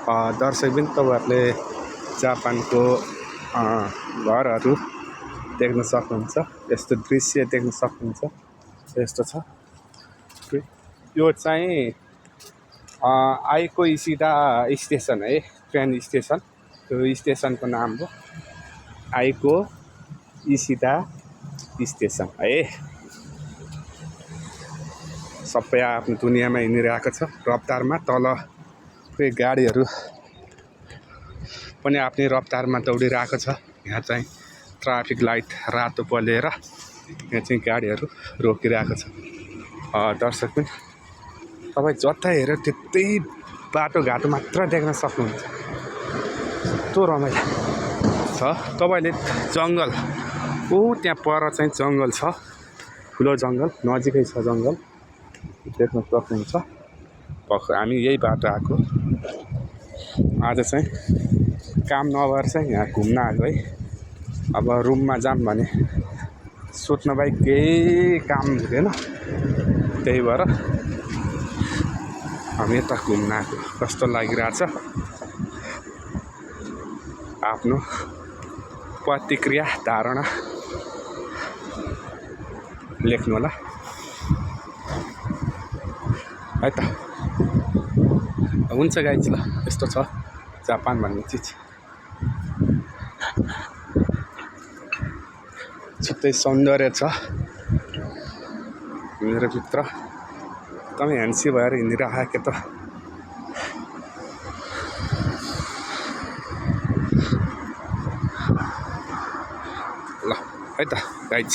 दर्शक पनि तपाईँहरूले जापानको घरहरू देख्न सक्नुहुन्छ। यस्तो दृश्य देख्न सक्नुहुन्छ। यस्तो छ। यो चाहिँ आइको इसिदा स्टेसन है, ट्रेन स्टेसन। यो स्टेसनको नाम हो आइको इसिदा स्टेसन है। सबै आफ्नो दुनियाँमा हिँडिरहेको छ रफ्तारमा। तल फेरि गाडीहरू पनि आफ्नै रफ्तारमा दौडिरहेको छ। यहाँ चाहिँ ट्राफिक लाइट रातो बलेर यहाँ चाहिँ गाडीहरू रोकिरहेको छ। दर्शक पनि तपाईँ जता हेऱ्यो त्यतै बाटोघाटो मात्र देख्न सक्नुहुन्छ। कस्तो रमाइलो छ। तपाईँले जङ्गल त्यहाँ पर चाहिँ जङ्गल छ, ठुलो जङ्गल, नजिकै छ जङ्गल देख्न सक्नुहुन्छ। हामी यही बाटो आएको। आज चाहिँ काम नभएर चाहिँ यहाँ घुम्न आएको है। अब रुममा जाऊँ भने सुत्न बाहेक केही काम हुँदैन, त्यही भएर हामी यता घुम्न आएको। कस्तो लागिरहेछ आफ्नो प्रतिक्रिया धारणा लेख्नु होला है त। हुन्छ गाइज, ल यस्तो छ जापान भन्ने चिज। छुट्टै सौन्दर्य छ मेरो भित्र। एकदमै ह्यान्सी भएर हिँडिरहेको त। ल है त गाइज।